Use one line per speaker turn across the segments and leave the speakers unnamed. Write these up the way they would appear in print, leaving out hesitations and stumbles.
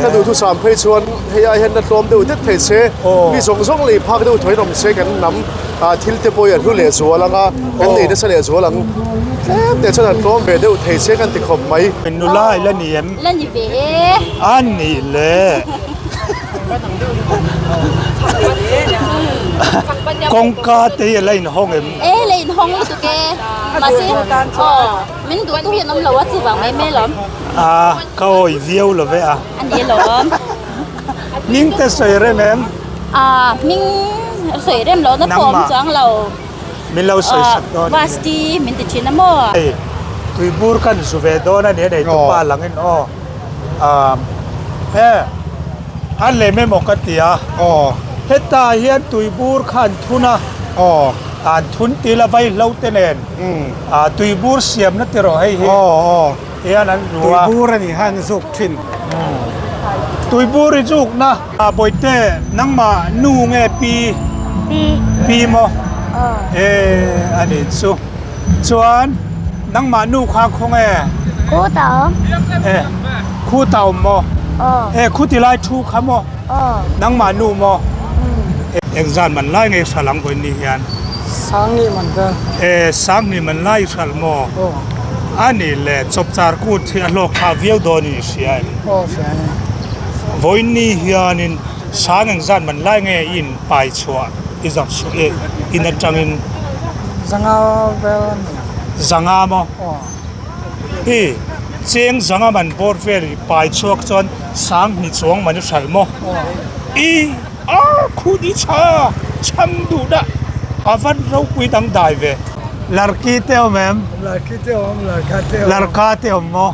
Ka duhthusam phei chuan hei ai hian la tlawm deuh det thei se, mi zawng zawng lei phak deuh thawiin awm se kan hnam thil te pawh hi a hlu leh zual ang a, kan nei nasa leh zual ang. Tlem te chuan an tlawm ve deuh thei se kan ti khawp mai.
Nula i la ni em?
La ni ve e.
A nih le. Kawngka te hi a la inhawng em?
E la inhawng lutuk e. Mahse aw min duh tu hi an awm lo a chuvang mai mai alawm.
A ka awi viau lo ve a.
A ni alawm.
Hming te sawi rem em?
A hming sawi rem lo na pawh awm chuang lo.
Min lo sawi sak dawn.
Vasti min ti thin a maw?
Hei tuibur kan zu ve dawn a ni a nei tupa langin aw. Ahm he an lem emaw ka ti a
aw
hetah hian tuibur kha an thun a
aw
an thun til a vaihlo te nen ah tuibur siamna te rawh hei hi
aw aw
hian an hmu a
tuibur a ni kha an zuk thin
tuibur i zukna ah bawihte nangmah nu nge pi
pi
pi maw
aw
e a nih chu. Chuan nangmah nu kha khawnge?
Khu ta awm.
E, khu ta awm maw?
Aw.
E, khu ti lai thu kha maw?
Aw.
Nangmah nu maw? Umm. Engzan man lai nge i hral ang vawiin ni hian?
Sangni man vel.
E, sangni man lai i hral maw?
Aw.
A nih le, chawpchar kut hi a hlawk tha viau dawn in i hria em?
Aw, hria e.
Vawiin ni hianin sang engzan man lai nge i inpai chhuah? I zak suh e, in atangin.
Zanga vel a ni ang.
Zanga maw?
Aw.
I cheng zanga man bawr vel i pai chhuak chuan sang hni chuang man i hralh maw?
Aw.
I ar khut i chha chhang duh dah a van ropui dang dai ve. Larki te awm em?
Larki te awm, larka te awm.
Larka te awm maw?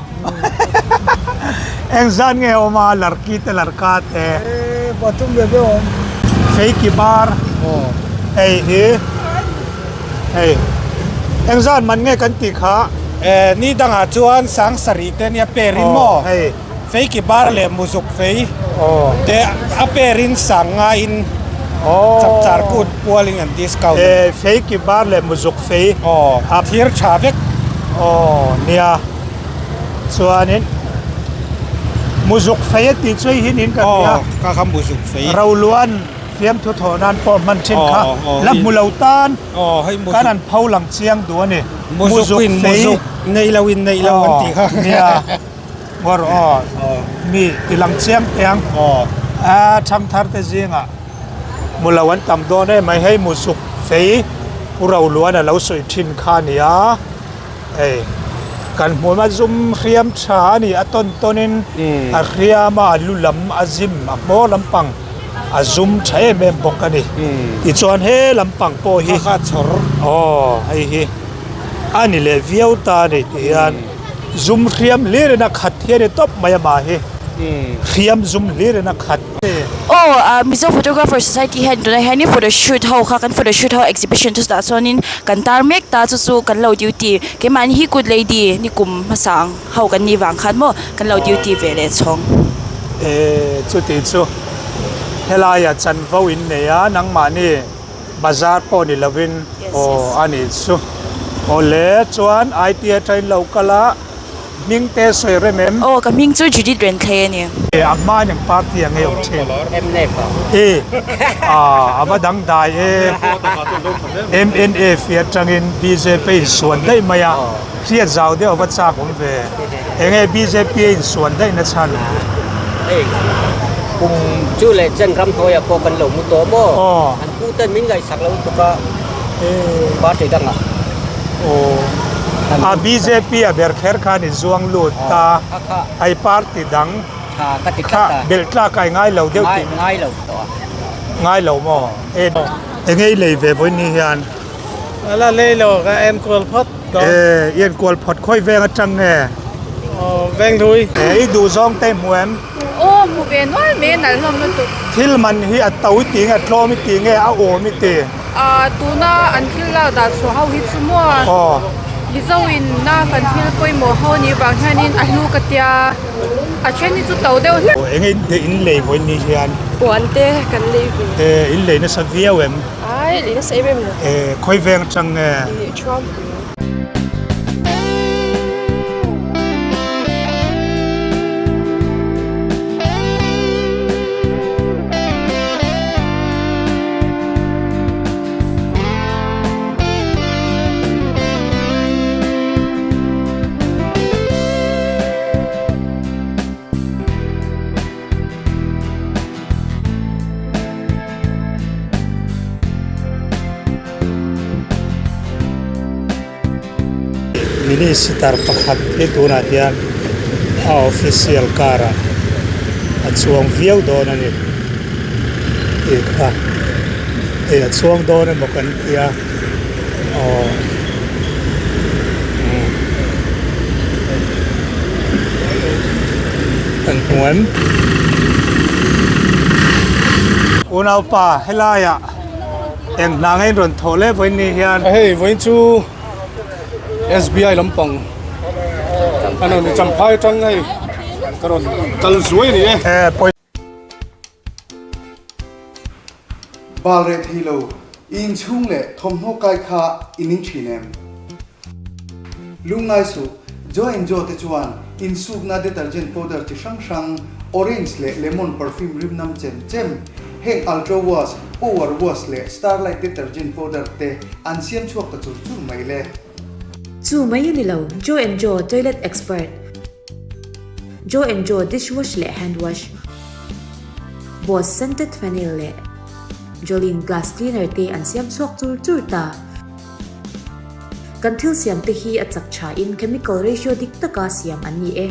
Engzat nge awm a larki te larka te?
E pathum ve ve awm.
Feiki bar hei hi hei engzat man nge kan tih kha?
E ni dangah chuan sang sarih te nia perin maw?
Hei
feiki bar leh muzuk fei te a perin sang ngaiin chapchar kut pualin an discount.
E feiki bar leh muzuk fei
a thir tha vek.
Aw nia. Chuanin muzuk fei a tih chu hei hi niin ka hria.
Aw ka kha muzuk fei.
Roluan fiamthu thawh nan pawh hman thin kha la hmu lo tan kan han pho lang chiang duh a ni.
Muzuk in muzuk nei lo in nei lo an tih kha.
Nia ngawr aw mi ti lang chiang teh ang. A thangthar te zingah hmu lo an tam dawn em mai hei muzuk fei Pu Roluan a lo sawi thin kha a ni a. Hei kan hmuh a zum hriam tha a ni a tawn tawn in a hriam a a lu lam a zim a hmawr lampang a zum tha em em bawk a ni tichuan he lampang pawh hi aw hei hi a ni leh viau ta a ni tih hian zum hriam hlir in a khat hi a ni tawp mai amah hi hriam zum hlir in a khat.
Aw ah Mizo Photographer Society hian tunah hianin photo shoot ho kha kan photo shoot ho exhibition chu chutah chuanin kan tar mek ta chu chu kan lo duty keimahni hi good lady ni kum hmasa ang ho kan nih vang khan maw kan lo duty ve leh chhawng.
Eh chuti chu helaiah chanvo in nei a nangmahni bazar pawh ni lovin aw a nih chu awle chuan IT atangin lo kal a. Hming te sawi rem em?
Aw, ka hming chu Judith Renthlei a ni.
E, a hma in eng party ang nge awm thin?
MNF a.
E, ah, a va dang dai e. MNF hi atangin bjp a insuan daih mai a, hriat zau deuh a va chak awm ve. Enge bjp a insuan daih na chhan?
Hei, kum chu leh chen ramhnuaiah pawh kan lo mu tawh maw?
Aw.
An pu ten min ngaihsak lo lutuk a, party dangah.
Aw. A bjp a ber kher khan i zuang lut ta ai party dang kha belh tlak ai ngai lo deuh tih
ngai lo tawh a
ngai lo maw e enge i lei ve vawiin ni hian
ala lei lo ka enkual phawt
dawn e i enkual phawt khawi veng atang nge
aw venghlui
e i duh zawng te i hmu em
aw hmu ve nual mai a nalh hlawm lutuk
thil man hi a to i ti nge a tlawm i ti nge a awm i ti.
Ahh tuna an thil lak dah chhuah ho hi chu maw Mizo in na kan thil pawimawh ho anih vang hianin a hlu ka tia a then hi chu to deuh hlek.
Eng in in lei vawiin ni hian.
Puan te kan lei ve.
Eh in lei nasa viau em?
Ai lei nasa em em lo.
Eh khawi veng atang nge?
Ih Thuampui.
Minister pakhat hi tunah hian a official car ah a chuang viau dawn a ni tih kha hei a chuang dawn emaw kan tia aw umm kan hmu em unaupa helaiah eng hna nge in rawn thawh leh vawiin ni hian.
Hei vawiin chu. SBI lampang a rawn champhai atang hei ka rawn kal zuai a ni e.
Bal reh thei lo, i inchhung leh thawmhnaw kai kha i ning thin em? Lungngai suh, Joe and Joe te chuan insukna detergent powder chi hrang hrang, orange leh lemon perfume rim nam chem chem, heng Ultra Wash, Power Wash leh Starlight detergent powder te an siam chhuak ta chur chur mai le.
Chu mai a ni lo, Joe and Joe toilet expert, Joe and Joe dish wash leh hand wash, Boss scented phenyl leh Jolene glass cleaner te an siam chhuak chur chur ta. Kan thil siam te hi a chak tha in chemical ratio dik taka siam an ni e.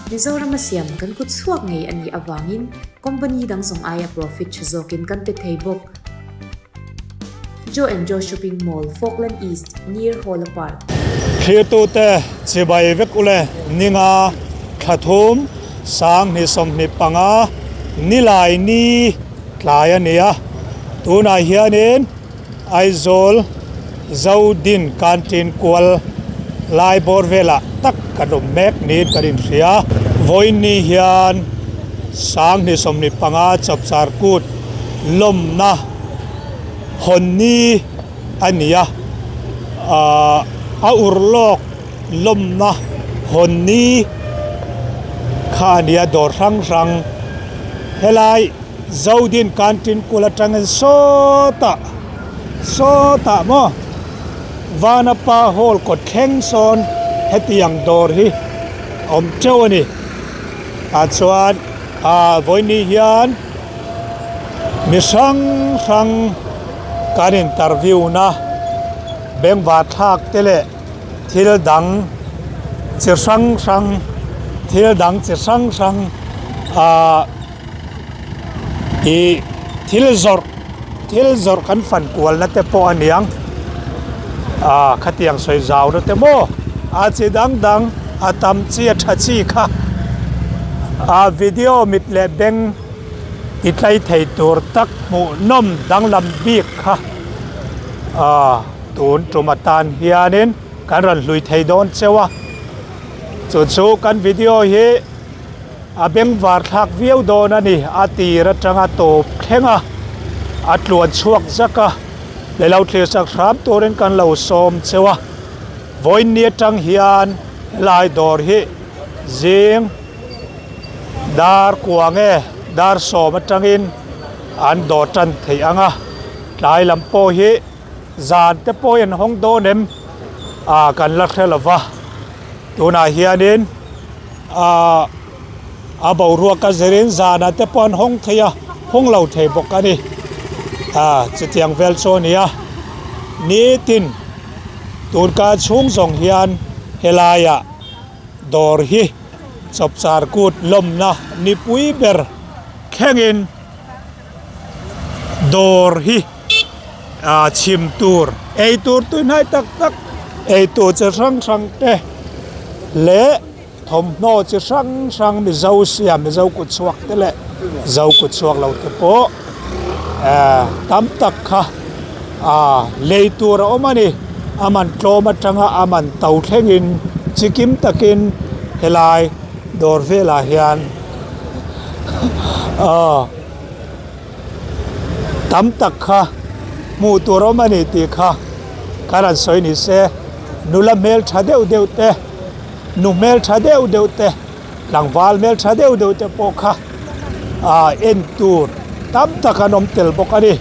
Mizorama siam kan kut chhuak ngei a nih avangin company dang zawng aia profit tha zawkin kan pe thei bawk. Joe and Joe Shopping Mall, Falkland East, near Hawla Park.
Thlirtute chibai vek ule ninga thla thum 20 25 nilai ni tlai a ni a, tunah hianin Aizawl Zodin Canteen kual lai bawr velah tak kan awm mek niin kan inhria. Vawiin ni hian 2025 Chapchar Kut lawmna hawn ni a ni a, ahh a urlawk lawmna hawn ni kha a ni a dawr hrang hrang helai. Zodin Canteen kul atangin sawtah sawtah maw Vanapa Hall kawt thleng sawn hetiang dawr hi a awm teuh a ni tah chuan ah vawiin hian mi hrang hrang kan interview na bengvar thlak te leh thil dang chi hrang hrang thil dang chi hrang hrang ah. Ih thil zawrh thil zawrh kan fan kualna te pawh a niang ah khatiang sawi zauna te maw a chi dang dang a tam chi a tha chi kha ah video mit leh beng ti tlai thei tur tak hmuh nawm danglam bik kha ah tun tum atan hianin kan rawn hlui thei dawn cheu a chu chu kan video hi. A bengvar thlak viau dawn a ni, a tir atanga tawp thleng a, a tluan chhuak zak a, leh lo thlir sak hram turin kan lo sawm cheu a. Vawiin ni atang hian helai dawr hi zing dar kua nge dar sawm atangin an dawr tan theih ang a, tlai lam pawh hi zan te pawh hi an hawng dawn em? Ah kan la hre lo va, tunah hianin. Ahh a boruak a zirin zanah te pawh an hawng thei a hawng lo thei bawk a ni ah chutiang vel chu a ni a nitin tun kar chhung zawng hian helaiah dawr hi chawpchar kut lawmna nipui ber thlengin dawr hi ah chhim tur ei tur tuihnai tak tak ei tur chi hrang hrang te leh thawmhnaw chi hrang hrang mizo siam mizo kut chhuak te leh zo kut chhuak lo te pawh ah tam tak kha ah lei tur a awm a ni a man tlawm atanga a man to thlengin chi kim takin helai dawr velah hian aw. Tam tak kha hmuh tur awm a ni tih kha ka rawn sawi ni se, nula hmel tha deuh deuh te, nu hmel tha deuh deuh te, tlangval hmel tha deuh deuh te pawh kha ah en tur tam tak an awm tel bawk a ni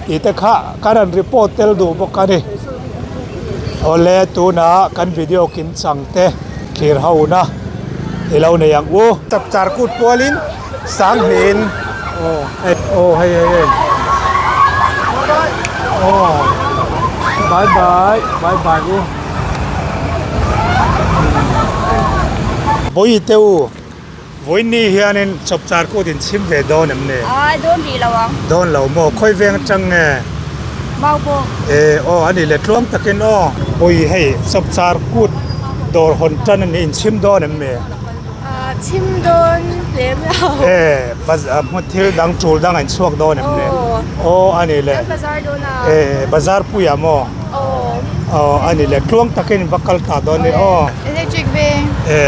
tih te kha ka rawn report tel duh bawk a ni. Awle tunah kan video kim chang te thlir ho na i lo nei ang u.
Chapchar kut pualin Sanghnin aw
aw hei hei hei aw bye bye bye bye u. Bawihi te u, Vawiinni hianin chawpchar kut in chhim ve dawn em ni?
Ai, dawn rih lo ang.
Dawn lo maw? Khawi veng atang nge?
Mau bawk.
E, aw a ni le, tluang takin aw. Bawihi hei, chawpchar kut dawr hawn tan a ni, in chhim dawn em ni?
Chhim dawn lem lo.
E, hmun thil dang tul dang an chhuak dawn em ni? Aw a ni le.
Kan bazar dawn a.
E, bazar puiah maw?
Aw.
Aw a ni le, tluang takin va kal ta dawn ni aw.
Electric veng.
E,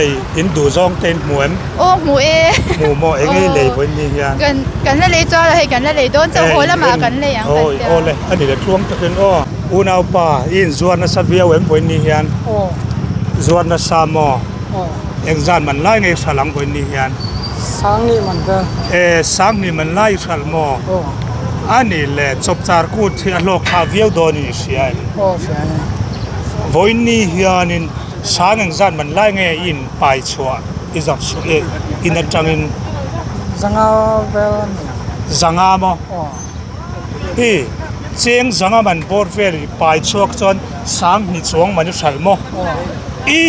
ei, in duh zawng te in hmu em?
Aw hmu e.
Hmu maw, eng ei lei vawiin ni hian?
Kan kan la lei chuan hei kan la lei dawn chauh haw lamah kan lei ang kan tia.
Aw le, a ni le, tluang takin aw. Unaupa, i inzuar nasa viau em vawiin ni hian?
Aw.
Zuar nasa maw? Engzan man lai ngei hralh ang vawiin ni hian?
Sangni man vel.
E, Sangni man lai hralh maw?
Aw.
A nih le, chawpchar kut hi a hlawk tha viau dawn in i hria em?
Aw, hria e.
Vawiin ni hianin sang engzan man lai nge i in pai chhuah, i zawrh chhuah e, in atangin?
Zanga vel a ni.
Zanga maw?
Aw.
I, cheng zanga man bawr vel i pai chhuak chuan Sangni chuang man i hralh maw? I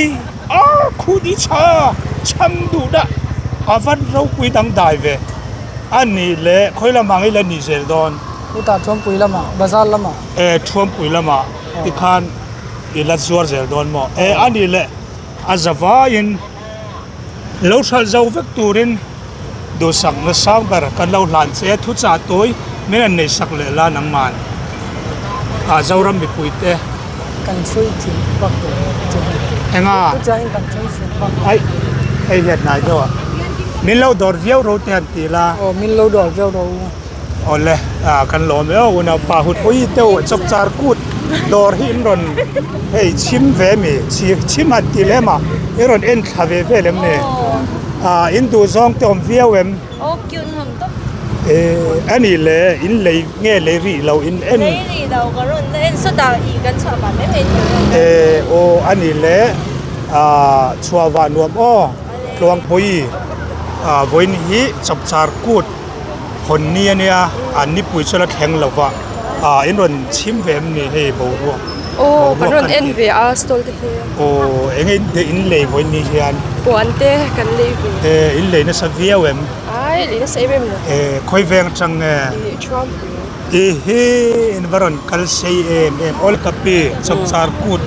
ar khu ni chha chhang duh dah a van ropui dang dai ve a nih leh khawi lamah ngei la ni zel dawn.
Chutah Thuampui lamah, bazar lamah.
E Thuampui lamah tikhan i la zuar zel dawn maw? E a nih leh a zavaiin lo hralh zo vek turin duhsakna sang ber kan lo hlan che a, thuchah tawi min han neihsak leh la nangman ah Zoram mipuite.
Kan sawi thin bak lo che hi.
Enga?
Thuchah in kan sawi thin bak lo.
Aih, hei hian hnai deuh a. Min lo dawr viau ro te han ti la.
Aw, min lo dawr viau ro.
Awle, ah kan lawm e aw unaupa hun pui deuh chawpchar kut dawr hi in rawn hei chhim ve mi chhim han ti lem a i rawn en thla ve vel em ni ah in duh zawng te awm viau em
Aw cute nuam tawp
eh ani le in lei nge lei rih lo in en
lei rih lo ka rawn la en sawtah ih kan chhuah vah mai mai
eh aw ani le ah chhuah vah nuam aw tluangpui ah vawiin hi chawpchar kut. Hawn ni a nia, an nipui chu la thleng lo va, ah in rawn chhim ve em ni hei boruak.
Aw kan rawn en ve a stall te hi.
Aw eng e in lei vawiin ni hian.
Puan te kan lei ve.
E in lei nasa viau em?
Ai lei nasa em em lo.
E khawi veng atang nge?
Ih Thuampui.
I hi in va rawn kal sei em em awl ka pi chawpchar kut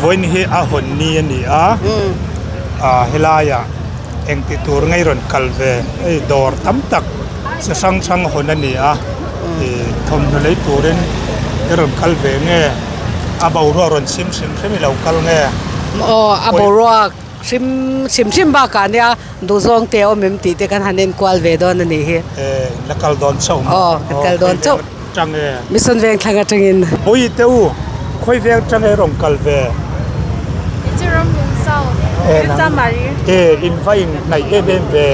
vawiin hi a hawn ni a ni a, ah helaiah. Engti tur ngei rawn kal ve hei dawr tam tak chi hrang hrang hawn a ni a ih thawmhnaw lei turin i rawn kal ve nge a boruak rawn chhim hrim hrim i lo kal nge.
Aw a boruak hrim hrim hrim bakah ania duhzawng te a awm em tih te kan han enkual ve dawn a nih hi.
E la kal dawn chauh maw?
Aw kan kal dawn chauh.
Tang e.
Mission veng thlang atangin.
Bawi te u, khawi veng tang e rawn kal ve.
Mizoram Lungsau, Chamari.
E, in va in hnaih em em ve.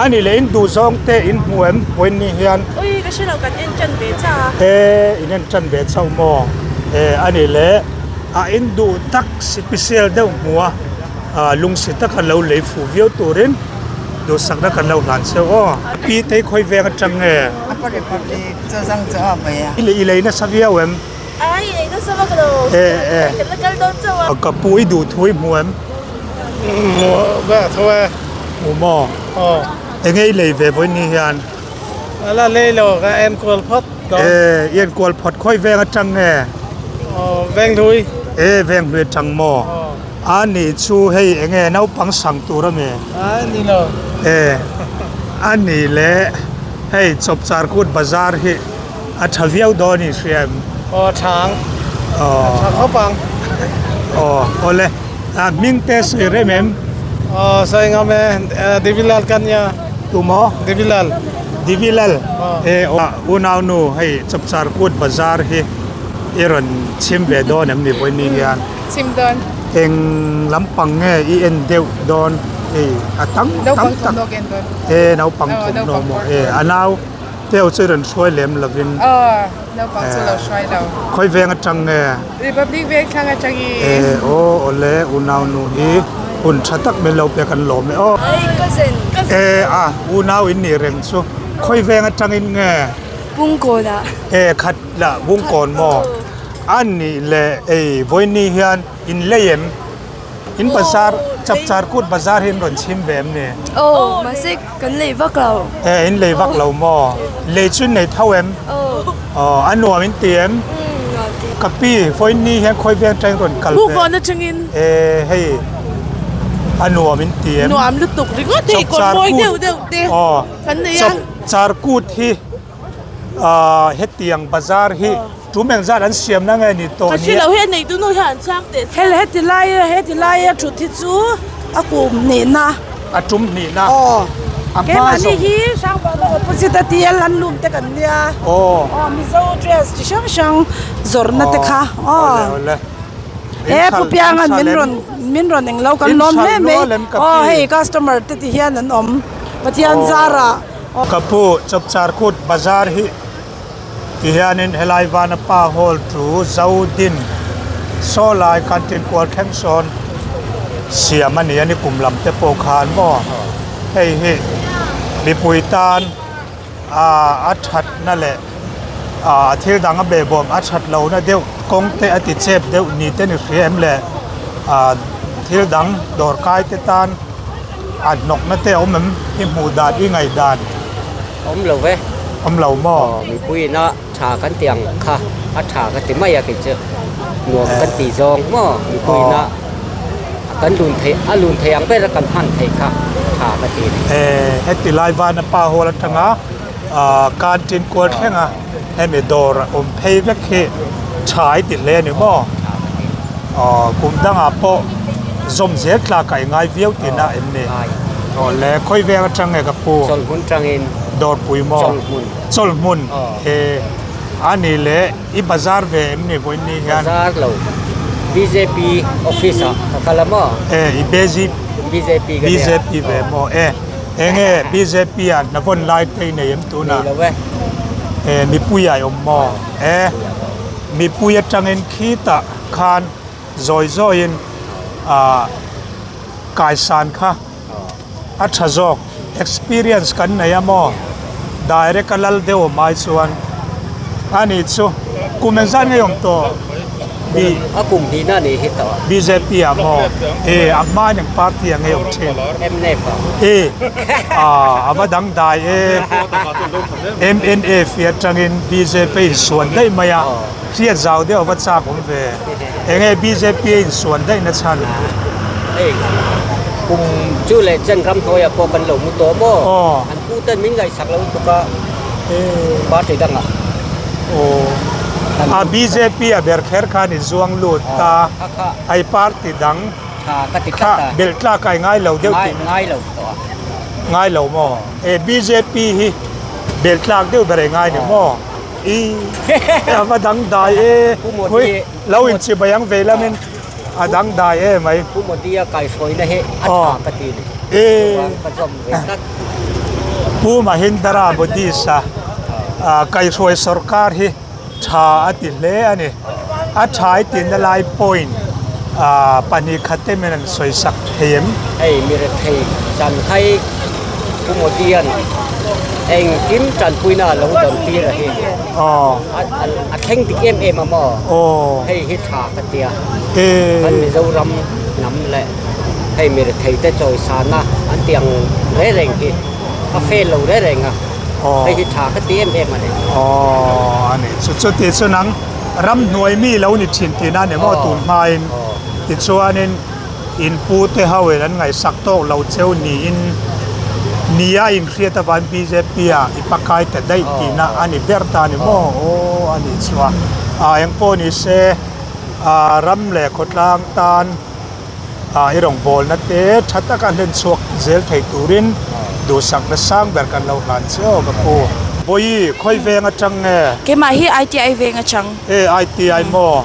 Ani leh in duh zawng te in hmu em vawiin ni hian.
Ui, ka hre lo, kan en tan ve chauh a.
E, in en tan ve chauh maw? E, ani leh a in duh tak special deuh hmu a, lungsi taka lo lei fuh viau turin. Duhsakna kan lo hlan cheu aw. Pi te khawi veng atang nge?
Apa Republic chazang chu a mai a.
I lei nasa viau em?
A i lei nasa vak lo.
E e.
Kan la kal dawn chauh a.
Ka pu i duh thu i hmu em?
Hmu ve tho e.
Hmu maw?
Aw.
Enge i lei ve vawiin ni hian?
A la lei lo ka enkual phawt dawn.
E i enkual phawt khawi veng atang nge?
Aw Venghlui.
E Venghlui atang maw?
Aw.
A nih chu hei enge naupang sang tur a mi?
A ni lo.
E a nih leh hei Chawpchar Kut Bazar hi a tha viau dawn i hria em?
Aw a tha ang.
Aw.
A tha khawp ang.
Aw awle a hming te sawi rem em?
Aw sawi ngam e Devilal ka nia.
Tumaw?
Devilal.
Devilal. E unau nu hei Chawpchar Kut Bazar hi i rawn chhim ve dawn em ni vawiin ni hian?
Chhim dawn.
Eng lampang nge i en deuh dawn hei a tam tam tak e naupang thawmhnaw maw e a nau te ho chu i rawn hruai lem lovin
aw naupang chu lo hruai lo
khawi veng atang nge
Republic veng thlang atangin
e aw awle unau nu hi hun tha tak min lo pek an lawm e aw e a unau in nih reng chu khawi veng atangin nge
Bungkawnah
e khat la Bungkawn maw. A nih leh ei vawiin hian in lei em? In bazar. Chapchar Kut bazar hi in rawn chhim ve em ni?
Aw, mahse kan lei vak lo.
E, in lei vak lo maw? Lei chu in nei tho em?
Aw.
Aw, a nuam in ti em?
Umm, nuam ti.
Ka pi, vawiin ni hian khawi veng atangin rawn kal ve?
Bukbawn atangin.
E, hei, a nuam in ti em?
Nuam lutuk ringawt hei, kawr mawi deuh deuh te kan nei a.
Chapchar Kut hi. Ahh hetiang bazar hi tum engzat an siam na nge ni tawh
Ka
ni
hre lo hi a neitu nu hian an chhang teh chiang. Hel heti lai heti laia thut hi chu a kum hnihna.
A tum hnihna.
Aw.
A hma
Keimahni
zawng.
hi Hrangvana opposite a TL an lum te kan nia.
Aw.
Aw Mizo dress chi hrang hrang zawrhna te kha.
Aw. Awle awle.
He Pu Pianga'n min rawn min rawn englo kan lawm hle mai. Aw hei customer te ti hian an awm. Pathian zarah.
Ka pu Chapchar Kut bazar hi ti hianin helai vana pa hall chu zo din saw lai khan tin kual thleng sawn siam a ni a ni kum lam te pawh khan maw hei hi mipui tan ah a thatna leh ah thil dang a behbawm a that lohna deuh kawng te a ti chep deuh ni te ni hria em le ah thil dang dawrkai te tan. A hnawkna te a awm em? I hmuh dan, i ngaih dan?
Awm lo ve.
Awm lo maw?
Aw, mipuiin a tha kan ti ang kha, a tha ka ti mai a kei chu. Nuam kan ti zawng maw? Mipuiin a kan lun theih, a lun theih ang ber a kan hman theih kha tha ka ti a ni.
Eh, heti lai vana pa hall atanga canteen kual thlenga hemi dawr a awm phei vek hi tha i ti hle a ni maw? Aw kum dangah pawh zawm zel tlak ah i ngai viau tihna em ni? Aw le khawi veng atang nge ka pu?
Chawlhmun tangin.
Dawrpui maw?
Chawlhmun.
Chawlhmun e a ni le i bazar ve em ni vawiin ni hian?
Bazar lo bjp office ah ka kal a maw?
E i
bjp ka nia.
Bjp ve maw e. Enge bjp ah hna vawn lai te i nei em tunah?
Nei lo e.
E mipui ah i awm maw? E mipui atangin khitah khan zawi zawiin ah kaisan kha a tha zawk experience kan nei a maw? Direct a lal deuh awm ai chuan ani chu kum engzat nge awm tawh?
B a kum hnihna a nih hi tawh.
Bjp ah maw? E a hma in eng party ah nge awm thin?
Mnf ah.
E ah a va dangdai e. MNF hi atangin bjp a insuan daih mai a, hriat zau deuh a va chak awm ve. Enge bjp a insuan daih na chhan?
Hei kum chu leh chen ramhnuaiah pawh kan lo mu tawh maw? An pu ten min ngaihsak lo lutuk a party dangah.
Aw a bjp a ber kher khan i zuang lut ta ai party dang kha belh tlak ai ngai lo deuh tih
ngai lo tawh a
ngai lo maw e bjp hi belh tlak deuh ber ai ngai ni maw i a va dang dai e khawi lo in chibai ang ve lamin a dang dai e mai
Pu Modi a kaihhruaina hi a tha ka ti ni
e
ka zawm ve tlat.
Pu Mahindra Modi-sa kaihhruai sorkar hi tha a ti hle a ni. A tha i tihna lai point pahnih khat te min an sawi sak thei em?
Hei mi rethei Chanhai Pu Modi-a'n engkim tanpuina a lo dawn tir a hi. A thleng dik em em a maw? Hei hi tha ka ti a. Kan Mizoram hnam leh hei mi rethei te chawisana an tih ang reng reng hi a fail lo reng reng a hei hi tha ka ti em em a ni.
Aw a ni chu chuti chu nang ramhnuai mi lo ni thin tihna a ni maw tun hmain tichuanin in pu te ho in an ngaihsak tawk lo cheu niin nia inhriat avangin bjp ah i pakai ta daih tihna a ni ber ta a ni maw aw a nih chu a ah engpawh ni se ah ram leh khawtlang tan ah i rawngbawlna te tha taka hlen chhuak zel thei turin duhsakna sang ber kan lo hlan che aw ka pu. Bawihi, khawi veng atang nge?
Keimah hi ITI veng atang.
E ITI maw?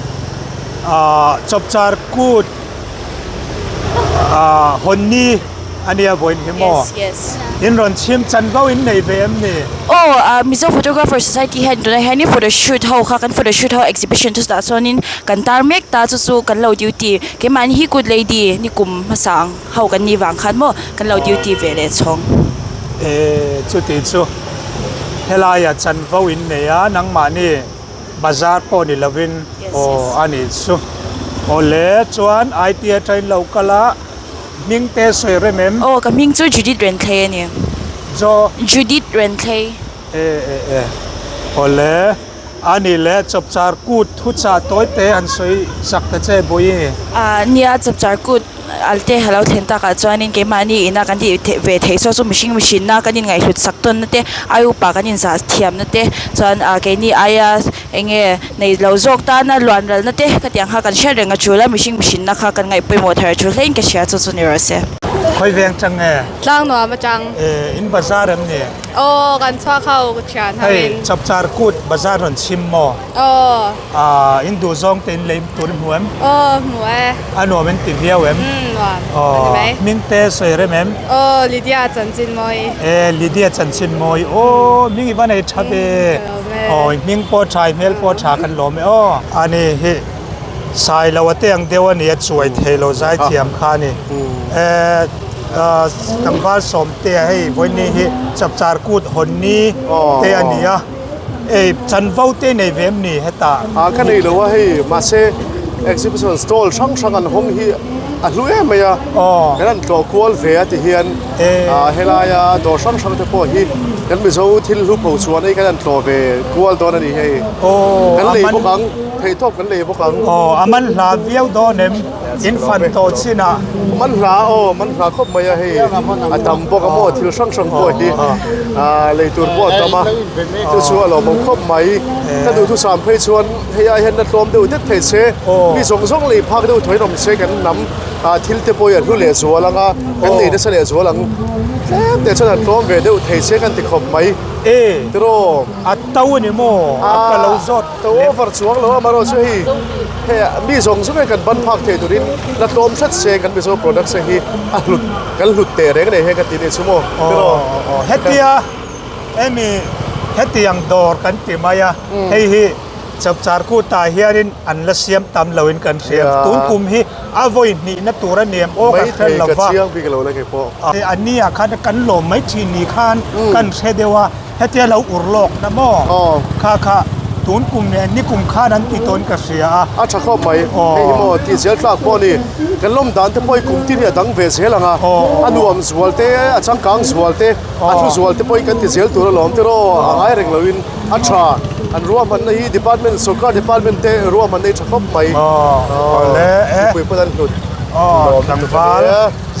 Ah Chawpchar Kut ah Hawnni a nia vawiin hi maw?
Yes, yes.
In rawn chhim chanvo in nei ve em ni?
Aw, ah Mizo Photographer Society hian tunah hianin photo shoot ho kha kan photo shoot ho exhibition chu chutah chuanin kan tar mek ta chu chu kan lo duty keimahni hi good lady ni kum hmasa ang ho kan nih vang khan maw kan lo duty ve leh chhawng.
E chuti chu helaiah chanvo in nei a nangmahni bazar pawh ni lovin aw a nih chu awle chuan IT atangin lo kal a. Hming te sawi rem em?
Aw, ka hming chu Judith Renthlei a ni.
Jo.
Judith Renthlei.
E e e. Awle, a ni le Chapchar Kut thuchah tawi te han sawi sak ta che Bawihi.
A nia, Chapchar Kut al te a lo thlen takah chuanin keimahni ina kan tih ve theih saw chu mihring mihrinna kan inngaihhlut sak tawnna te, ai upa kan inzah thiamna te chuan keini aia Eng nge nei lo zawk tana luan ralna te ka tih ang kha kan hriat reng a tul a, mihring mihrinna kha kan ngaih pawimawh thar a tul hlein ka hria chu chu ni rawh se.
Khawi veng chang nge?
Tlang nuam atang.
E, in bazar em ni?
Aw, kan chhuak ho ka thian ho in.
Hei, Chapchar Kut bazar rawn chhim maw?
Aw.
Ah, in duh zawng te in lei tur i hmu em?
Aw, hmu e.
A nuam in ti viau em?
Umm, nuam.
Aw,
A ni mai.
hming te sawi rem em?
Aw, Lydia chanchin mawi.
E, Lydia chanchin mawi. Aw, hming i va nei tha ve. Aw, i hming pawh tha, i hmel pawh tha kan lawm e aw. Ani hi Sailoa te ang deuh a ni a, chuai thei lo zai thiam kha a ni. E, tlangval Sawmtea hei vawiin hi Chapchar Kut Hawnni te a ni a. Ei, chanvo te nei ve em ni hetah?
A, ka nei lo a hei, mahse exhibition stall hrang hrang an hawng hi a hlu em mai a, kan han tlawh kual ve a ti hian helaia dawr hrang hrang te pawh hi kan Mizo thil hlu pho chuan ei kan han tlawh ve kual dawn a ni hei, kan lei bawk ang, theihtawp kan lei bawk ang.
Aw, a man hla viau dawn em? In fan tawh chin ah.
Man hla aw, man hla khawp mai a hei a tam bawk a maw thil hrang hrang pawh hi lei tur pawh a tam a chu chu a lawmawm khawp mai. Ka duhthusam phei chuan hei ai hian la tlawm deuh det thei se mi zawng zawng lei phak deuh thawiin awm se kan hnam thil te pawh hi a hlu leh zual ang a kan nei nasa leh zual ang tlem te chuan a tlawm ve deuh thei se kan ti khawp mai tiraw.
A to a ni maw? A ka lo zawt.
To over chuang lo amarawh chu hei hei mi zawng zawng hian kan ban phak thei turin la tlawm hret se kan Mizo products te hi a hlut kan hlut teh reng nei hian ka ti ni chu maw tiraw.
Aw hetia hemi hetiang dawr kan ti mai a hei hi Chapchar Kut ah hianin an la siam tam loin kan hria tun kum hi a vawi hnihna tur a niam aw ka hre lo va.
Mai thei ka chiang bik lo la kei pawh.
A nia khan kan lawm mai thin ni khan kan hre deuh a. Hetia lo ur lawk na maw? Kha kha tun kum leh nikum khan an ti tawn ka hria a.
A tha khawp mai. Hei hi maw tih zel tlak pawh a ni. Kan lawm dan te pawh hi kum tin hi a dang ve zel ang a. A nuam zual te, a changkang zual te, a thu zual te pawh hi kan ti zel tur alawm tiraw a ngai reng loin a tha. An ruahmanna hi department, sorkar department te ruahmanna hi tha khawp mai. Mipui pawn an hlut.
Tlangval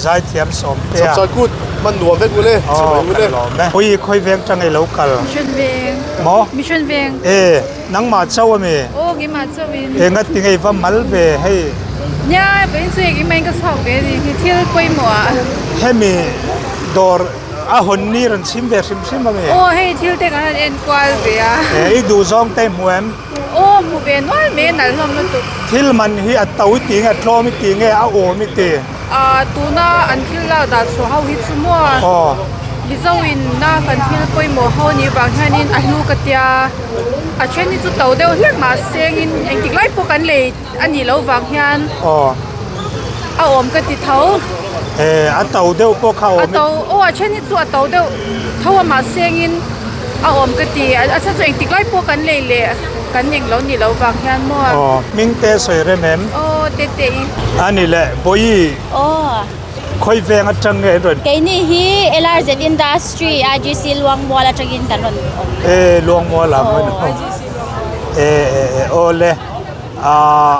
zaithiam Sawmtea.
Chapchar kut. Hman nuam vek ule, chhimai ule.
Kan lawm e. Ui khawi veng tang i lo kal.
Mission veng.
Maw?
Mission veng.
E, nangmah chauh ami?
Aw, keimah chauh in.
Enga tinge i va mal ve hei?
Nia, vawiin chu engkim maiin ka chhuak ve a ni. Hi thil pawimawh ah.
Hemi dawr a hawn ni rawn chhim ve hrim hrim ami?
Aw, hei thil te kan han en kual ve a.
E, i duh zawng te i hmu em?
Aw, hmu ve nual mai a nalh hlawm lutuk.
Thil man hi a to i ti nge, a tlawm i ti nge, a awm i ti?
Ahh tuna an thil lak dah chhuah ho hi chu maw Mizo in na kan thil pawimawh ho nih vang hianin a hlu ka tia a then hi chu to deuh hlek mahse engin engtik lai pawh kan lei a nih loh vang hian a awm ka ti tho.
A to deuh pawh kha a awm.
A to aw a then hi chu a to deuh tho a mahse engin a awm ka ti a chhan chu engtik lai pawh kan lei leh kan eng lo nih loh vang hian maw.
Aw hming te sawi rem em?
Aw tete i.
A ni le Bawihi.
Aw.
Khawi veng atang nge an rawn?
Keini hi LRZ Industry IGC Luangmual atangin kan rawn awm.
E Luangmual ah maw? Aw. E e e aw le ah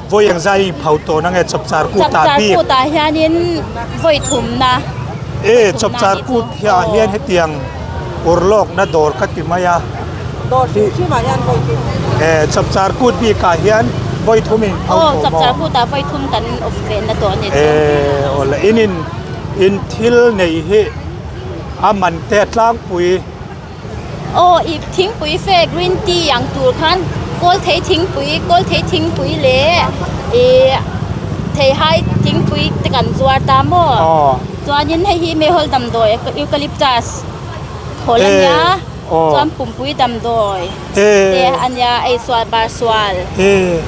vawi eng zai in phau tawh na nge Chapchar Kut ah bik?
Chapchar Kut ah hianin vawi thumna.
E Chapchar Kut ah hian hetiang urlawkna dawr ka ti mai a.
Dawr hrim hrim ah hian vawi thum.
E Chapchar Kut bik ah hian vawi thum in phau tawh maw?
Aw Chapchar Kut ah vawi thum kan awm ve na tawh a ni chu.
E aw le in in in thil nei hi a man te a tlangpui.
Aw i thingpui fe green tea ang tur khan kawl thei thingpui kawl thei thingpui leh ih theihai thingpui te kan zuar ta maw chuanin hei hi meihawl damdawi eucalyptus thawl a nia chuan pumpui damdawi te a nia eisual bar sual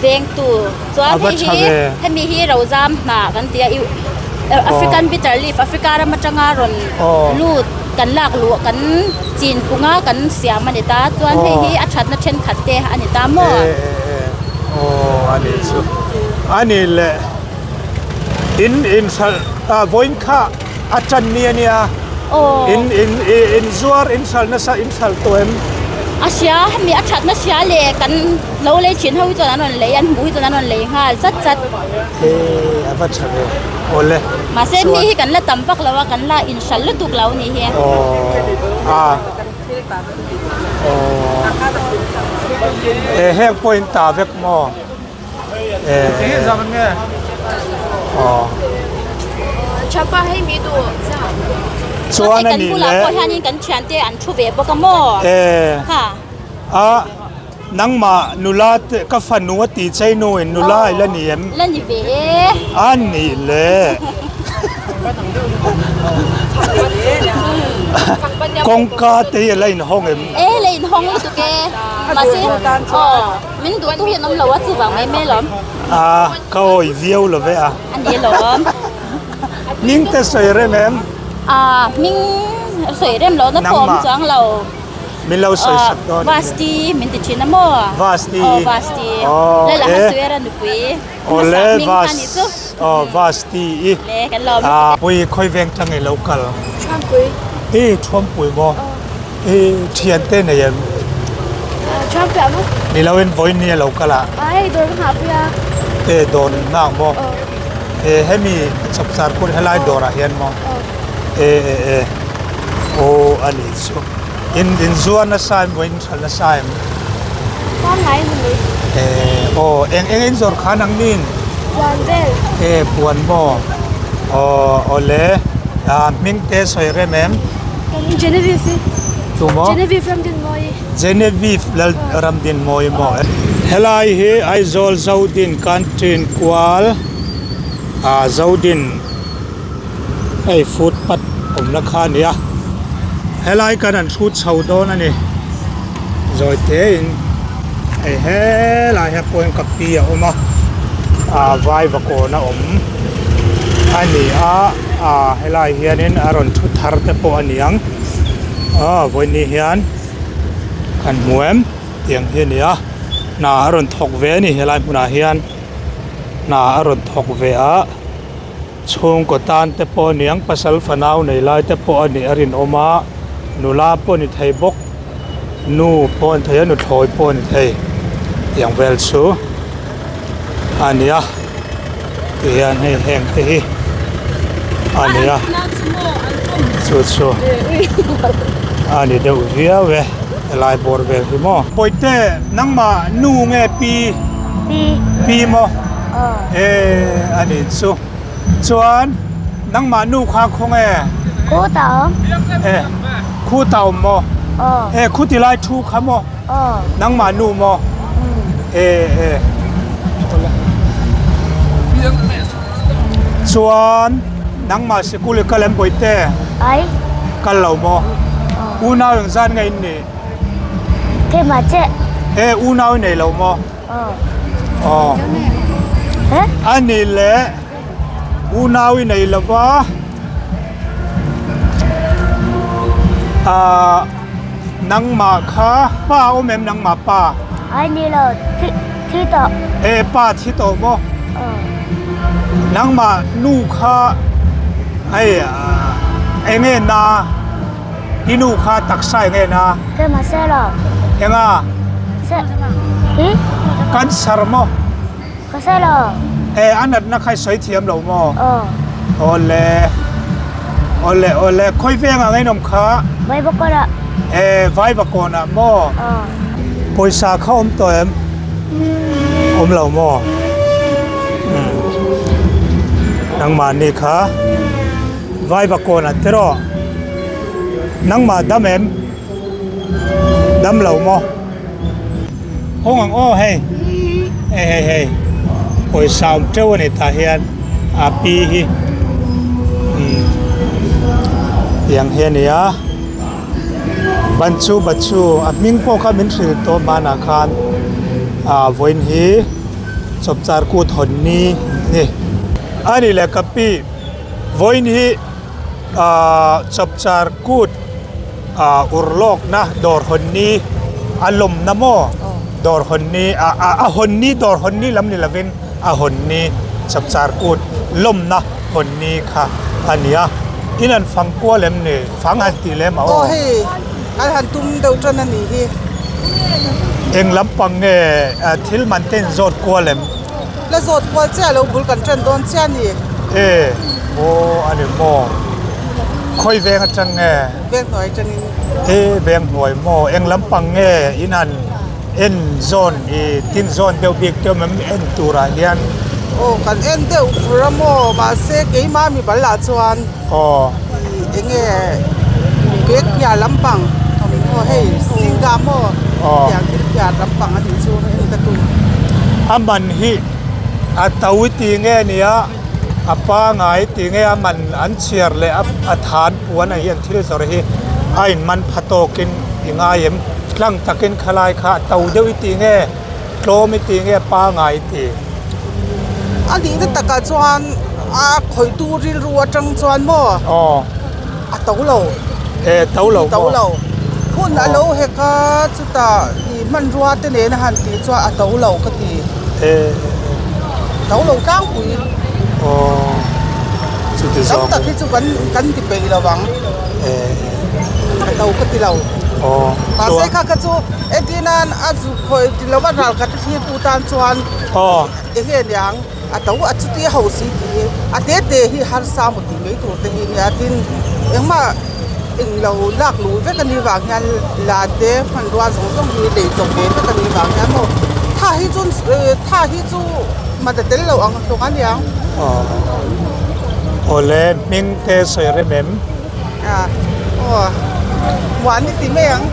vengtu chuan hei hi hemi hi rozam hnah kan ti a African bitter leaf Africa ram atanga rawn lut kan lak luh kan chin punga kan siam a ni ta chuan hei hi a thatna thenkhat te a ni ta maw.
Aw a ni chu a ni le. In in hralh ah vawiin kha a tan ni a nia. In in in zuar in hralh nasa in hralh tawh em?
A hria hemi a thatna hria leh kan lo lei thin ho hi chuan an rawn lei an hmuh hi chuan an rawn lei nghal chat chat.
He a va tha ve awle.
Mahse mi hi kan la tam vak lo a kan la in hralh lutuk lo a nih hi.
Aw a. Aw. E heng pawh in ta vek maw?
Chuan kan bulah pawh hianin kan thiante an thu ve bawk a maw?
A nangmah nula te ka fanu a tih chei nu in nula i la ni em?
La ni ve e.
A nih le. Kawngka te hi a la inhawng em?
E la inhawng lutuk e. Mahse aw. Min duh tu hi an awm lo a chuvang mai mai alawm.
A ka awi viau lo ve a.
A ni alawm.
Hming te sawi rem em?
A hming sawi rem lo na pawh awm chuang lo.
Min lo sawi sak dawn a ni.
Vasti min ti thin a maw?
Vasti.
Aw Vasti. Lala Hasuera nupui.
Awle Vas aw Vasti i.
Le kan lo.
A pui khawi veng tang i lo kal.
Thuampui.
I Thuampui maw? I thian te nei em?
Chuan piah maw?
Ni lo in vawiin ni a lo kal a.
A hei dawr ka nghah pui a.
E dawr in nghak maw? E hemi chapchar kut helai dawrah hian maw? E e e aw a nih chu. In in zuar nasa em vawiin in hralh nasa em?
Pangngai ni mai.
E aw eng eng in zawrh khan ang nin?
Puan vel.
E puan maw? Aw awle a hming te sawi rem em?
Genevieve hi.
Tu maw?
Genevieve Ramdinmawii.
Genevieve Lal Ramdinmawii maw? Helai hi Aizawl Zodin Canteen kual ah Zodin hei footpath awmna kha a ni a helai kan han hrut chho dawn a ni zawi te in hei helai hian pawhin ka pi a awm a ah vaivakawn a awm a ni a. Ah helai hianin a rawn thu thar te pawh a ni ang aw vawiin hian kan hmu em tiang hi a ni a hna a rawn thawk ve a ni helai hmunah hian hna a rawn thawk ve a chhungkaw tan te pawh a ni ang pasal fanau nei lai te pawh a nih a rinawm a nula pawh a ni thei bawk nu pawh a ni thei a nuthlawi pawh a ni thei tiang vel chu. a ni a tihian hei heng te hi a ni a chu chu a ni deuh viau e helai bawr vel hi maw. Bawihte nangmah nu nge pi?
Pi.
Pi maw? E a ni chu chuan nangmah nu kha khawnge?
Khu ta awm.
E khu ta awm maw? E khu ti lai thu kha maw? Nangmah nu maw? E e. Chuan nangmah sikul i kal em Bawihte?
Ai.
Kal lo maw? Unau eng zan nge in nih?
Keimah che.
E unau i nei lo maw? Aw. A nih leh unau i nei lo va. Ah. Nangmah kha pa awm em nangmah pa?
Ai ni lo, thi thi tawh.
E pa thi tawh maw?
Aw.
Nangmah nu kha hei eng nge na? I nu kha taksa eng nge na?
Keimah se lo.
Enga?
Se hi?
Cancer maw?
Ka hre lo.
E a natna kha i sawi thiam lo maw?
Aw.
Awle. Awle awle khawi vengah ngei nawm kha?
Vaivakawnah.
E Vaivakawnah maw?
Aw.
Pawisa kha awm tawh em? Awm lo maw? Umm. Nangmahni kha Vaivakawnah tiraw? Nangmah dam em? Dam lo maw? Hawng ang aw hei hei hei hei pawisa awm teuh a ni tah hian a pi hi umm tiang hi a ni a ban chu ba chu a hming pawh kha min hrilh tawh hmanah khan ah vawiin hi chawpchar kut hawn ni a ni a ni leh ka pi vawiin hi. Ahh chapchar kut ah urlawkna dawr hawn ni a lawmna maw dawr hawn ni ah a hawn ni dawr hawn ni lam ni lovin a hawn ni chapchar kut lawmna hawn ni kha a ni a. In han fang kual em ni? Fang han tih lem a aw.
Aw hei kan han tum deuh tan a nih hi.
Eng lampang nge thil man te in zawt kual em?
La zawt kual chiah lo bul kan tan dawn chiah a ni.
E aw a ni maw? Khawi veng atang nge?
Veng hnuai atangin.
E veng hnuai maw? Eng lampang nge in han en zawn i tin zawn deuh bik te awm em en turah hian?
Aw kan en deuh fur a maw mahse keimah mi bal lah chuan
aw
ih eng nge bag phiar lampang thawmhnaw hei singga maw tiang thil phiar lampang a nih chu hei ka tum.
A man hi a to i ti nge nia a pangai ti nge a man an chhiar leh a than puan ah hian thil zawrh hi a in man pha tawkin i ngai em tlang takin khalai kha a to deuh i ti nge tlawm i ti nge pangai i ti.
A nihna takah chuan a khawihtu rilru atang chuan maw
aw
a to lo
e to lo maw
to lo hun a lo hek a chutah ih hmanrua te nen a han tih chuan a to lo ka ti
e
to lo tlangpui
aw chuti
tam
zawng
tak hi chu kan kan ti peih lo vang
e
a to ka ti lo
aw
mahse kha kha chu entir nan a zuk khawih ti lova ral khat a thlir tu tan chuan
aw
eng nge niang a to a chuti ho si tih hi a te te hi harsa maw tih mai tur te hi nia tin engmah englo lak luh vek a nih vang hian la te hmanrua zawng zawng hi lei chawp ve vek a nih vang hian maw tha hi chu tha hi chu mat a tel lo ang hlawk a niang.
Aw awle hming te sawi rem em?
A aw muan i ti mai ang.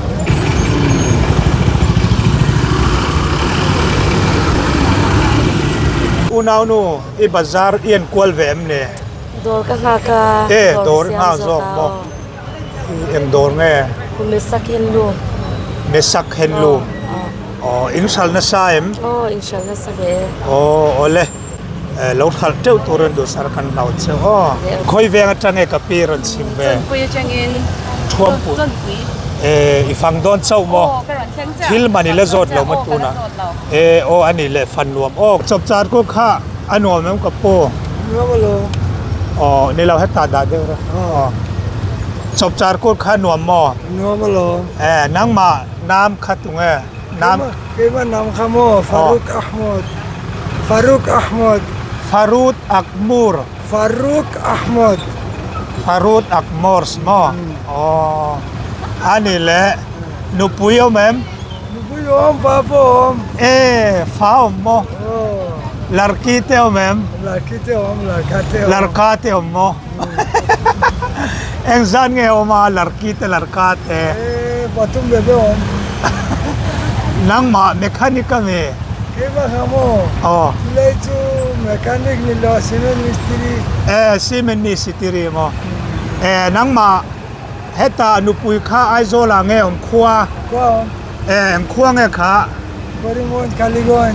Unaunu i bazar i en kual ve em ni?
Dawr ka nghak a.
E dawr i nghak zawk maw? Eng dawr nge?
Mesak Handloom.
Mesak Handloom. Aw in hralh nasa em?
Aw in hralh nasa ve e.
Aw awle. Lo hralh teuh tur in duhsar kan hlau che aw. Khawi veng atang nge ka pi rawn chhim ve?
Chawnpui atangin.
Thuampui.
Chawnpui.
E i fang dawn chauh maw?
Aw ka rawn thleng chiah.
Thil man i la zawt lo maw tunah?
Aw ka la zawt lo.
E aw a ni leh fan nuam aw. Chawpchar kawr kha a nuam em ka pu?
Nuam alo.
Aw ni lo hetah dah deuh rawh. Aw. Chawpchar kawr kha a nuam maw?
Nuam alo.
E nangmah nam kha tunge? Nam.
Keimah nam kha maw? Faruk Ahmad. Faruk Ahmad.
Farut Akmur.
Faruk Ahmad.
Farut Akmors maw? Aw. Ani leh nupui awm em?
Nupui awm, fa pawh awm.
E, fa awm maw? Larki te awm em?
Larki te awm, larka te awm.
Larka te awm maw? Engzat nge awm a larki te larka te?
E, pathum ve ve awm.
Nangmah mechanic a mi?
Keimah kha maw?
Aw.
Chulai chu mechanic ni lo cement mistiri.
E, cement mistiri maw? E, nangmah heta nupui kha Aizawl ah nge awm khua?
Khua awm.
E, eng khua nge kha?
Korimon, Kaligon.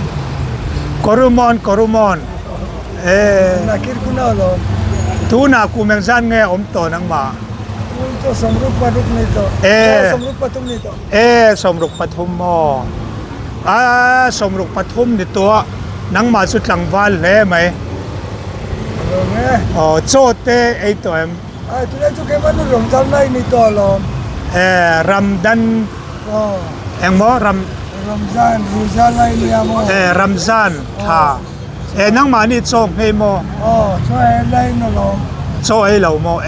Korumon, Korumon. E.
Nakir kuna alawm.
Tunah kum engzat nge awm tawh nangmah?
Kum chu sawmruk paruk ni tawh.
E.
Sawmruk pathum ni tawh.
E, 33 maw? A, 33 ni tawh a, nangmah chu tlangval hle mai.
Alawm e.
Aw, chaw te ei tawh em?
A, tunah chu keimah nu Ramzan lai ni tawh alawm.
E, Ramdan.
Aw.
Engmaw Ram.
Ramzan, Ruza lai nia maw?
E, Ramzan tha. E, nangmahni chaw nghei maw?
Aw, chaw ei lai in alawm.
Chaw ei lo maw? E,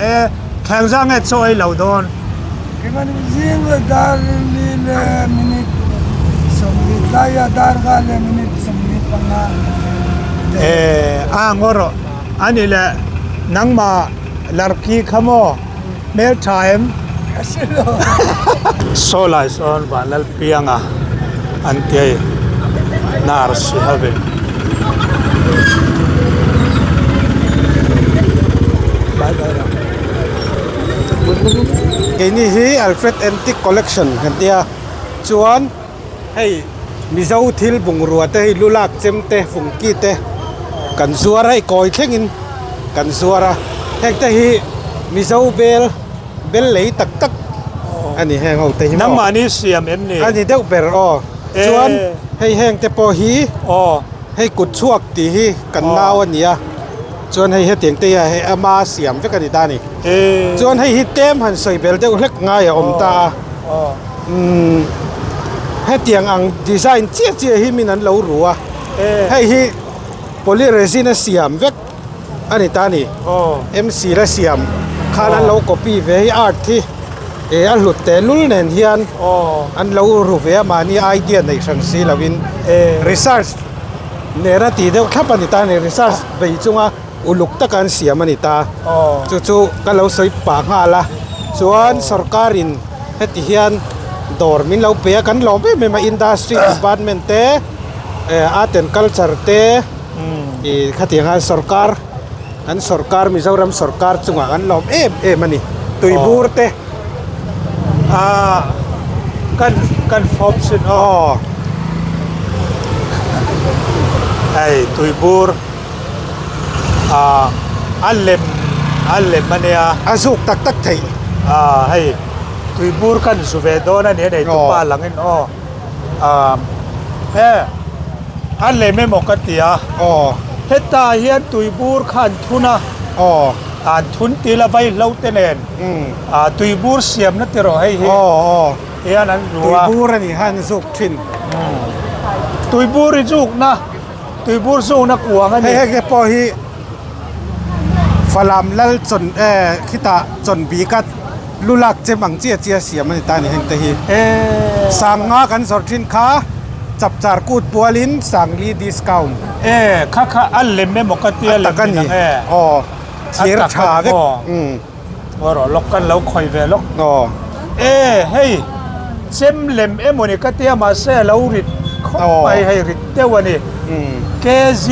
thleng zang nge chaw ei lo dawn?
Keimah ni zing le dar li le minute 20 tlai a dar nga le minute 25.
E, a ngaw rawh. Ani le nangmah larki kha maw? Hmel tha em?
Ka hre lo.
Saw lai sawn Vanlalpianga an ti a nurse hi hovin.
Keini hi Alfred Antique Collection kan tia chuan hei Mizo thil bungrua te hei lu lak chem te fungki te kan zuar a hei kawi thlengin kan zuar a heng te hi Mizo bel bel lei tak tak a ni heng ho te hi maw
Nangmahni siam em ni?
A ni deuh ber aw chuan hei heng te pawh hi
aw
hei kut chhuak tih hi kan nau a ni a. Chuan hei hetiang te hian hei ama siam vek a ni ta a ni. Chuan hei hi tlem han sawi bel deuh hlek ngai a awm ta a. Umm hetiang ang design chiah chiah hi min an lo ru a. Hei hi polyresin a siam vek a ni ta a ni. MC la siam khan an lo copy ve hi art hi eh a hlut teh lul nen hian an lo ru ve a mahni idea nei hran si lovin research nena tih deuh thlap a ni ta a ni research bei chunga uluk taka an siam a ni ta chu chu ka lo sawi pah nghal a chuan sorkarin heti hian dawr min lo pe a kan lawm em em a industry department te eh art and culture te ih khatiang a sorkar kan sorkar Mizoram sorkar chungah kan lawm em em a ni tuibur te.
Ah kan kan fawp chin aw hei tuibur ah a lem a lem a nia
a zuk tak tak theih
ah hei tuibur kan zu ve dawn a ni a nei tupa langin aw ah he a lem emaw ka ti a
aw
hetah hian tuibur kha an thun a
aw
an thun til a vaihlo te nen ah tuibur siamna te rawh hei hi hian an hmu a
tuibur a ni khan zuk thin
tuibur i zukna tuibur zukna kuang a ni
hei heng te pawh hi Falam lal chawn eh khitah chawn bik a lu lak chem ang chiah chiah siam a ni ta a ni heng te hi sanga kan zawrh thin kha chapchar kut pualin sangli discount
eh kha kha a lem emaw ka tia lem
a tak a ni aw thir tha vek umm
aw rawh lawk kan lo khawi ve lawk
aw
e hei chem lem emaw ni ka tia mahse a lo rit khawp mai hei rit deuh a ni kg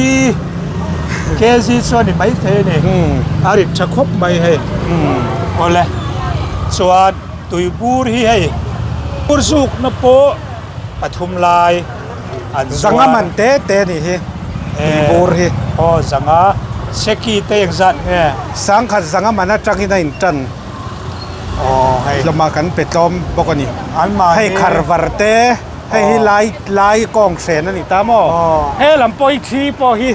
kg chu a ni maithei a ni a rit tha khawp mai hei awle chuan tuibur hi hei bur zukna pawh pathum lai an zuar.
Zanga man te te a nih hi tuibur hi.
Aw zanga seki te engzat nge?
Sangkhat zanga man atangin a intan.
Aw hei.
Hlawmah kan pe tlawm bawk a ni.
An mahni.
Hei kharvar te hei hi lai lai kawng hren a ni ta maw? He lam pawh hi thi pawh hi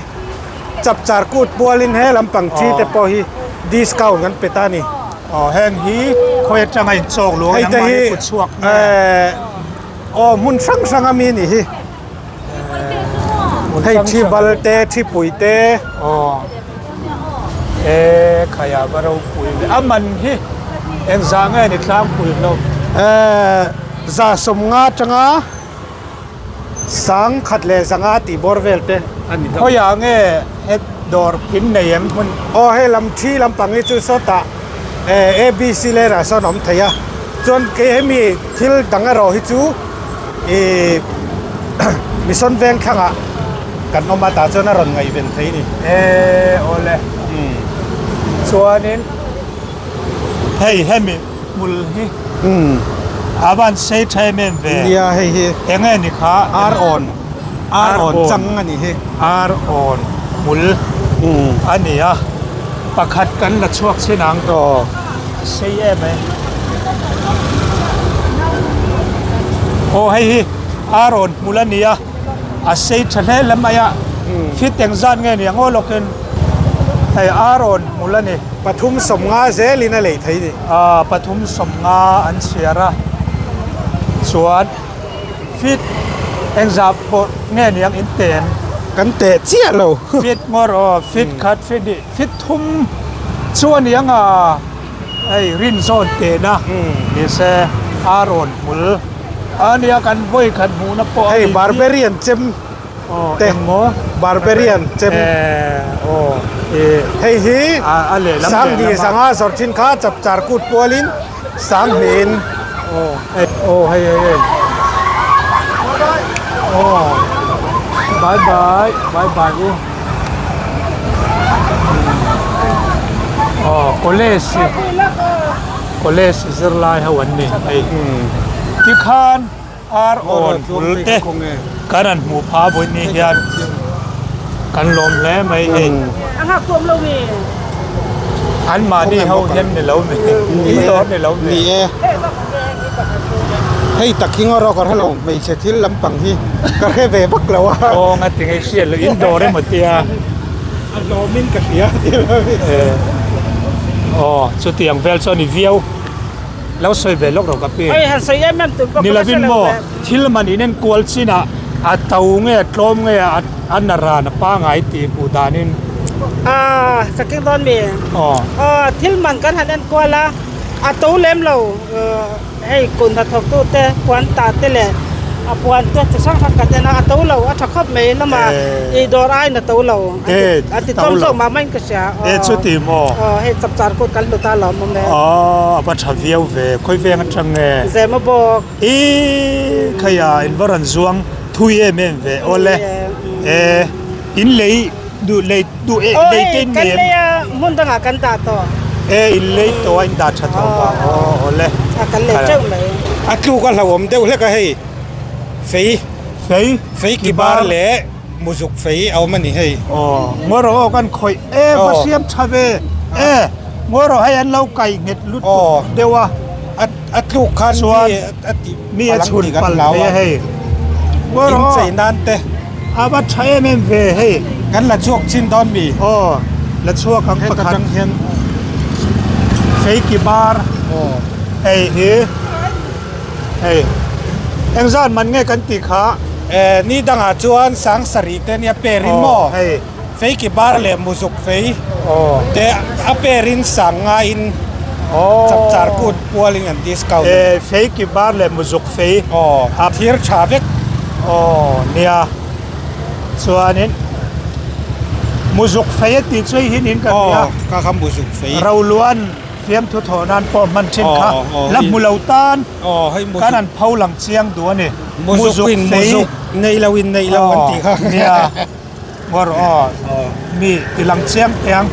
chapchar kut pualin he lampang thi te pawh hi discount kan pe ta a ni.
Aw heng hi khawi atanga inchawk luh
Hei te hi
kut chhuak nge?
Aw hmun hrang hrang a mi nih hi. Hei thi bal te thi pui te.
Aw e khaiah va ropui ve a man hi engzah nge ni tlangpui hlawm?
Za sawmnga atanga Sang khat leh zanga tih bawr vel te a ni deuh.
Khawiah nge he dawr in nei em hmun?
Aw hei lam thi lampang hi chu sawtah eh ABC lane ah sawn a awm thei a, chuan kei hemi thil dang erawh hi chu ih Mission veng thlangah kan awm a tah chuan a rawn ngaihven thei a ni.
Eh awle chuanin hei hemi. Hmul hi a van sei tha em em ve.
Nia hei hi.
Eng nge ni kha?
Ar awn. Ar awn chang a ni hi.
Ar awn hmul a ni a. Pakhat kan la chhuak chin ang.
Aw.
A sei em e. Aw hei hi ar awn hmul a ni a. A sei tha hle hle mai a. Fit engzat nge ni ang aw lawkin hei ar awn hmul a ni.
Pathum sawmnga zelin a lei thei ni.
Aaa pathum sawmnga an chhiar a chuan fit engzah pawh nge niang in tem.
Kan teh chiah lo.
Fit ngawr aw fit khat fit hnih fit thum chu a niang a hei rinzawn tehna ni se a rawn hmul a nia kan vawi khat hmuhna pawh a
Hei barbarian chem.
Te
barbarian chem hei hi sangni zanga zawrh thin kha chapchar kut pualin sangniin
aw hei hei hei aw bye bye bye bye u aw college college zirlai ho an ni hei tikhan. Ar awn bul te kan han hmuh phah vawi ni hian kan lawm hle mai hei. An mahni ho hian ni lo mi in dawr ni lo mi.
Ni e. Hei tak hi ngawr ka hrelo hmeichhe thil lampang hi ka hre ve vak lo a.
Aw nga ti nge hriat loh in dawr emaw tia.
A hlawmin ka hria
Aw chutiang vel chu a ni viau. Lo sawi ve lawk rawh ka pi.
Hei han sawi em em tur pawh ka la hre lo
ve. Thil man in enkual chinah a to nge a tlawm nge a na ran a pangai tih hmuh danin.
Aaa saking dawn mi.
Aw.
Aw thil man kan han enkual a, a to lem lo. Hei kut hnathawk tu te puan tah te leh a puan te chi hrang hrang kan en a, a to lo a tha khawp mai lama i dawr aiin a to lo a ti tlawm zawk mah maiin ka hria aw hei chapchar kut kan hlut a lawm awm e.
Aw a va tha viau ve khawi veng atang nge?
Zema bawk.
Ih khaiah in va rawn zuang thui em em ve awle e in lei duh lei duh eh lei te in
nei em? Kan lei a hmun dangah kan dah tawh.
E in lei tawh a in dah tha tawh a aw awle.
A kan lei teuh mai.
A tluk a hlauhawm deuh hlek a hei fei
fei
fei ki bar leh muzuk fei a awm a ni hei.
Aw ngawi rawh aw kan khawih e va hriam tha ve e ngawi rawh hei an lo kaih nghet lutuk deuh a.
A tluk khan
mi a tih mi a chhun palh thei a hei.
In chei nan te.
A va tha em em ve hei.
Kan la chhuak chin dawn mi.
Aw la chhuak ang pakhat.
Heta tang hian.
Feiki bar.
Aw.
Hei hi hei engzat man nge kan tih kha.
Eh ni dangah chuan sang sarih te nia per in maw.
Hei.
Feiki bar leh muzuk fei te a per in sang ngaiin chapchar kut pualin an discount a ni.
Feiki bar leh muzuk fei
a thir tha vek.
Aw nia chuanin muzuk fei a tih chu hei hi niin ka hria.
Aw kha kha muzuk fei.
Roluan fiamthu thawh nan pawh hman thin kha la hmu lo tan kan han pho lang chiang duh a ni.
Muzuk fei nei lo in nei lo an tih kha.
Nia. Ngawr aw mi ti lang chiang teh ang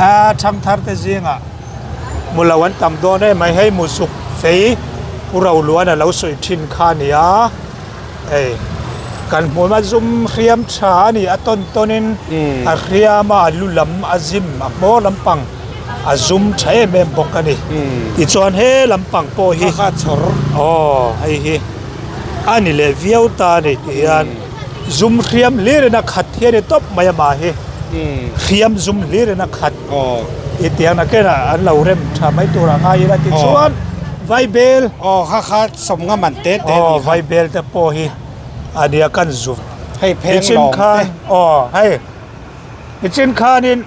a thangthar te zingah mu lo an tam dawn em mai hei muzuk fei pu Roluan a lo sawi thin kha a ni a hei kan hmuh a zum hriam tha a ni a tawn tawn in a hriam a a lu lam a zim a hmawr lampang a zum tha em em bawk a ni tichuan he lampang pawh hi aw hei hi a ni leh viau ta a ni tih hian. Zum hriam hlir in a khat hi a ni tawp mai amah hi. Hriam zum hlir in a khat. I tiang nakin ah an lo rem tha mai tur a ngai ila tichuan Vaibel.
Aw kha kha sawmnga man te te
Aw Vaibel te pawh hi a nia kan zu.
Hei pheng lawng te.
Aw hei nichin khanin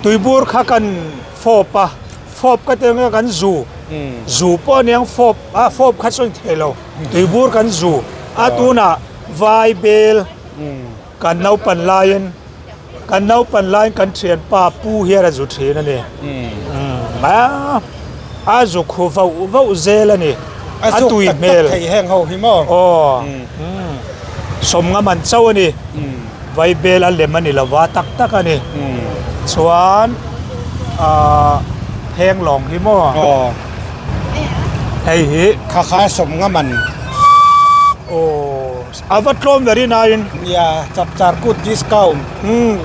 tuibur kha kan fawp a fawp ka ti ang kan zu zu pawh a niang fawp a fawp kha chu a ni thei lo. Tuibur kan zu a tunah vai bel kan naupan laiin kan naupan laiin kan thianpa pu hian a zu thin a ni a zu khu vauh vauh zel a ni a tui hmel aw sawmnga man chauh a ni vai bel a lem a ni lova tak tak a ni chuan ahh pheng lawng hi maw. Hei hi
kha kha sawm nga man.
Aw a va tlawm ber in aiin.
Nia chapchar kut discount.
Umm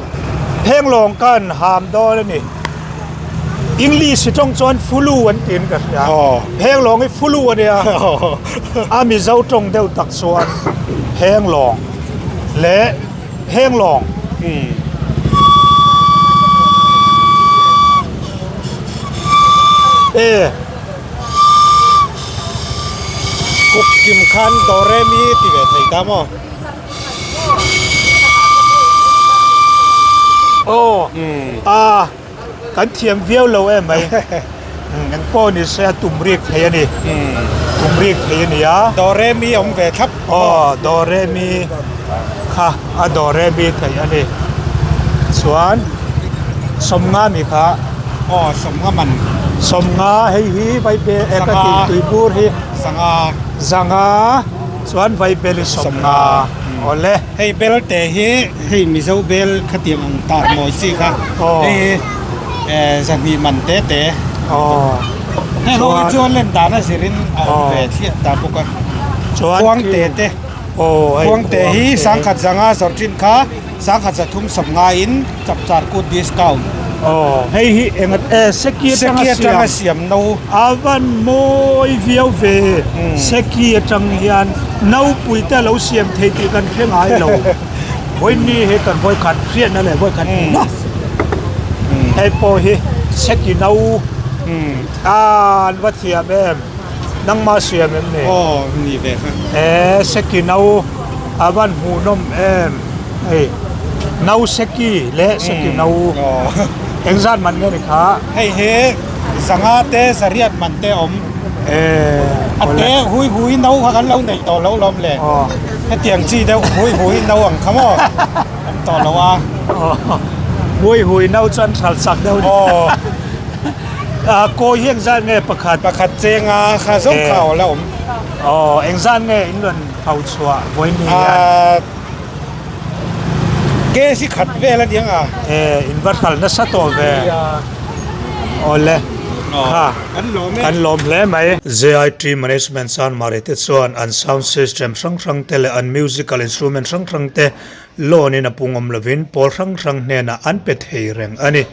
pheng lawng khan ham dawn a ni. English hi tawng chuan fulu an tiin ka hria. Pheng lawng hi fulu a nia. A Mizo tawng deuh tak chuan pheng lawng leh pheng lawng. E.
Kut kim khan Doremi ti ve thei ta maw?
Aw a kan thiam viau lo em mai eng pawh ni se a tum rik thei a ni tum rik thei a ni a.
Doremi awm ve thlap
aw Doremi kha a Doremi thei a ni chuan sawmnga mi kha.
Aw sawmnga man.
Sawmnga hei hi vaibel e ka tih tuibur hi.
Zanga.
Zanga chuan vaibel hi sawmnga awle.
Hei bel te hi hei Mizo bel khatiang ang tar mawi chi kha. Hei hi zahnih man te te.
Aw.
Hei ho hi chuan len dan a zirin a awm ve thliah ta bawk a.
Chuan
khuang te te.
Aw hei
khuang te hi sangkhat zanga zawrh thin kha. Sangkhat zathum sawmnga in chapchar kut discount.
Aw hei hi enga e seki atanga
Seki atanga siam no.
A van mawi viau ve seki atang hian naupui te a lo siam thei tih kan hre ngai lo. Vawiinni hi kan vawikhat hriatna leh vawikhat hmuhna hei pawh hi seki no a an va thiam em nangmah siam em ni?
Aw ni ve kha.
E seki no a van hmuhnawm em hei no seki leh seki no engzat man nge ni kha?
Hei hi zanga te zariat man te awm. A te hui hui no kha kan lo neih tawh lo lawm le. Hetiang chi deuh hui hui no ang kha maw awm tawh lo a.
Hui hui no chuan thal chak deuh ni. A kawi hi engzat nge pakhat?
Pakhat cheng a kha zawng kha aw la awm.
Aw engzat nge in rawn hau chhuah vawiin hian?
Kg khat vel a niang a.
E in va hral nasa tawh ve. Awle kha
kan lawm e.
Kan lawm hle mai. JIT Management Chanmari te chuan an sound system hrang hrang te leh an musical instrument hrang hrang te loan in a pungawm lovin pawl hrang hrang hnenah an pe thei reng a ni.